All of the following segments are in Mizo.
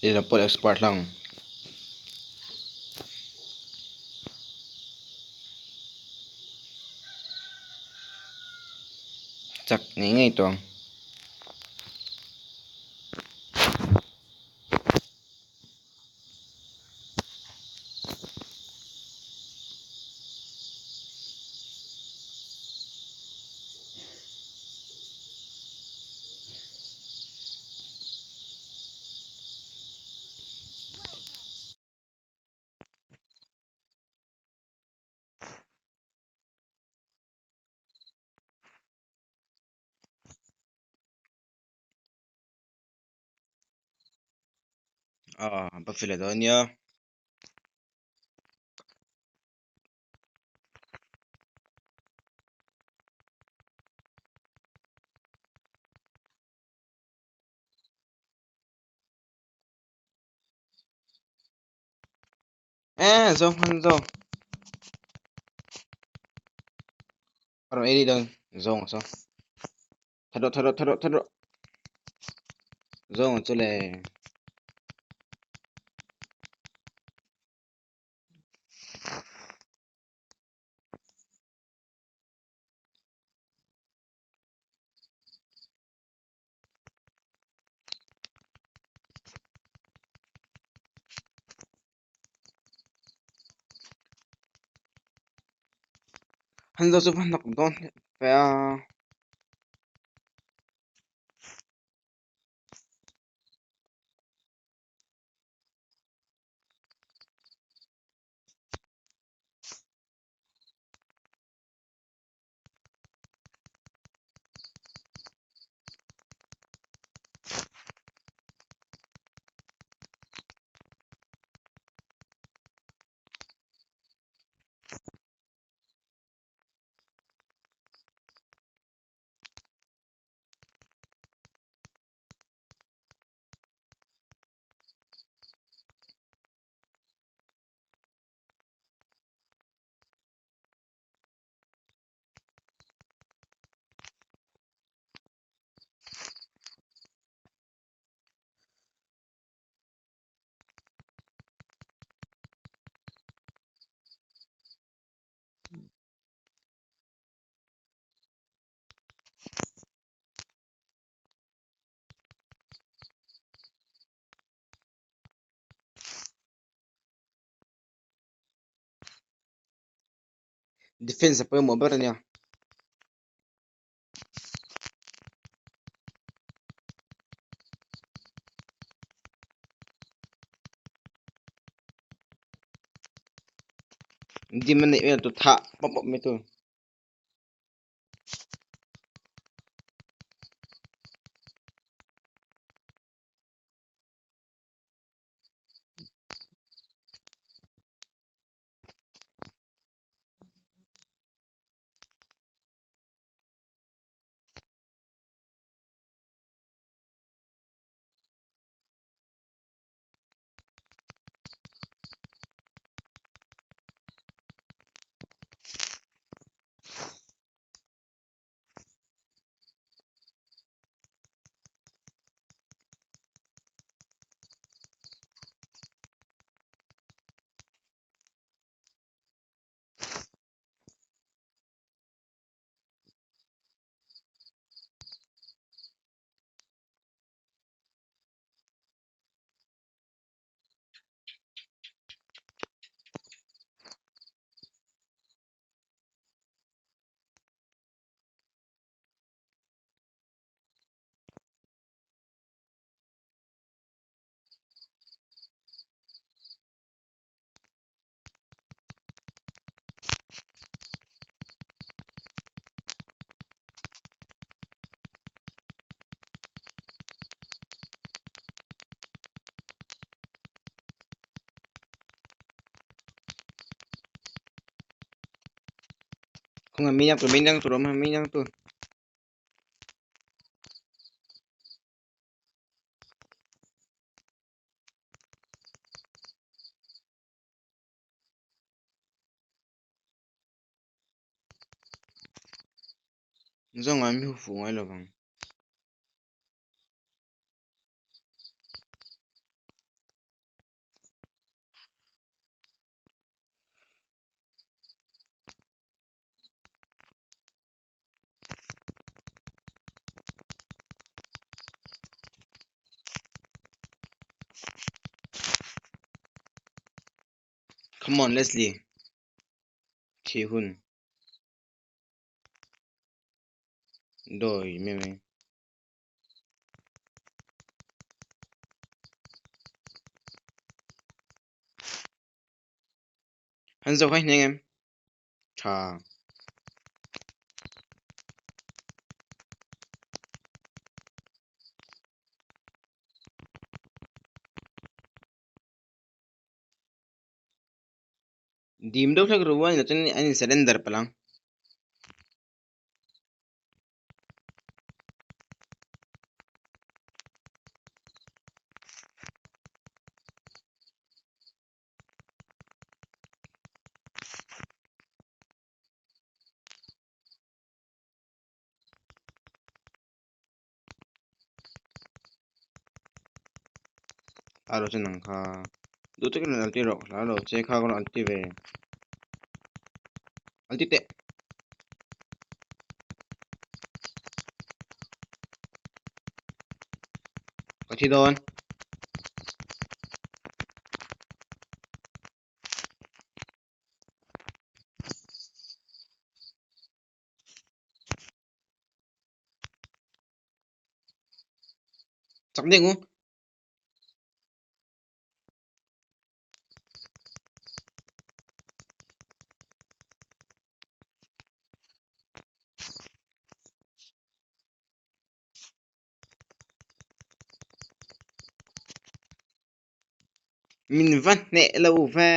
Lehlam pawh expert hlang. Chak ngei ngei tawh ang. Ah, buff leh dawn nia. Eh, zo hman zo. A rawn ei rih dawn zawng a saw. Tha rawh, tha rawh, tha rawh, tha rawh. Zawng chu le. Han zo chu va hnawk dawn hle a. Defense a pawimawh ber a nia. Dim a neih vel tur thah pawp pawp mai tur. Không là mi đang tụi mình đang tụi nó mi đang tụi Zo ngai mi fu ngai lovang. Come on Leslie. Thi hun. Dawi mai mai. An zo hai hneng em? Tha. Dim deuh hlek ru a ni lo chuan an in surrender palh ang. A lo chuan ang kha duh takin rawn alti rawh hla lo che kha ka rawn alti ve alti teh. Ka thi dawn. Chak ding u. Min va hneh lo ve.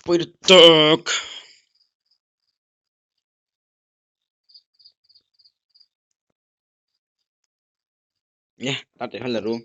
Pawi lutuk. Nge tar teh khan la ru.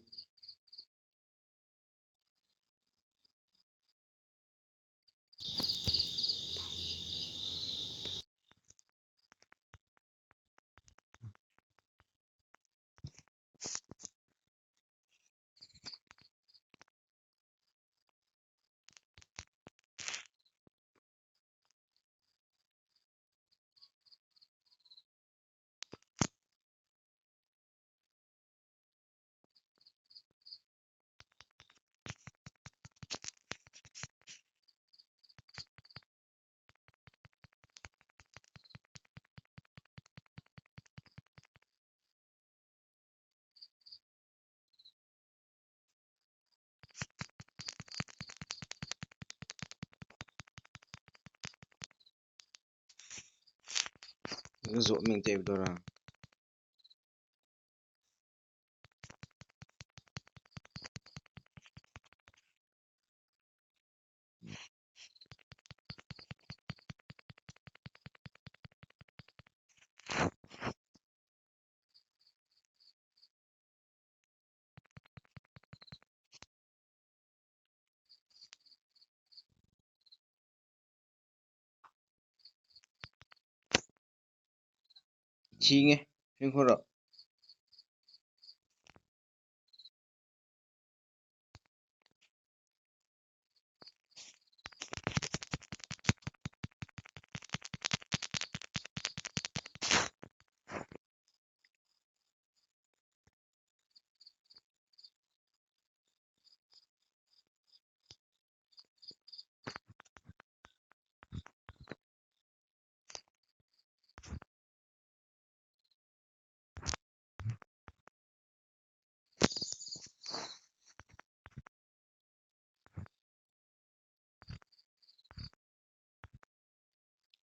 Zawh meng tep dawr a. Ching e, fimkhur rawh.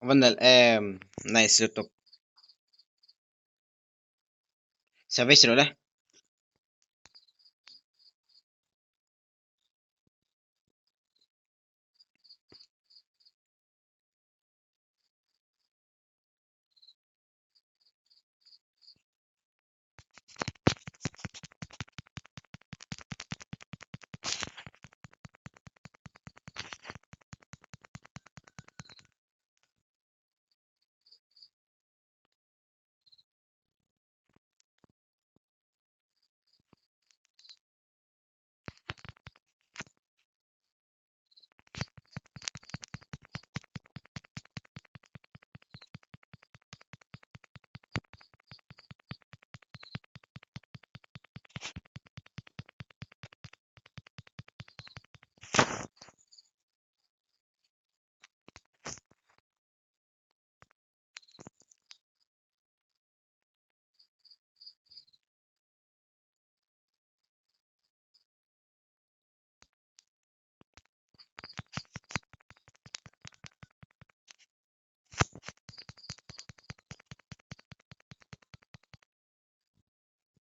Va nalh em nice lutuk savage rawh le.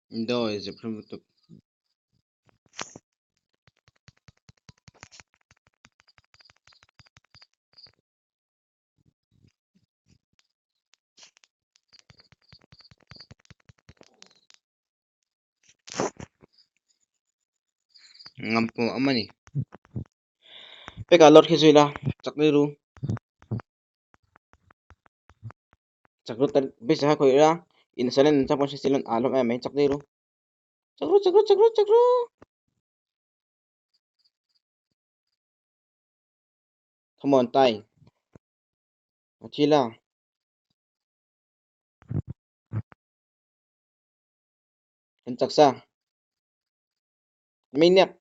Dawi zep hlawm lutuk. Ngam pawh a awm a ni. Peka lawr khi zui la chak mai ru. Chak ru tar base ha khawih ila in silent an chak pawh hre silent ah hlawm em mai chak daih ru. Chak ru chak ru chak ru chak ru. Come on tai. A thi la. Kan chak sa. Maniac.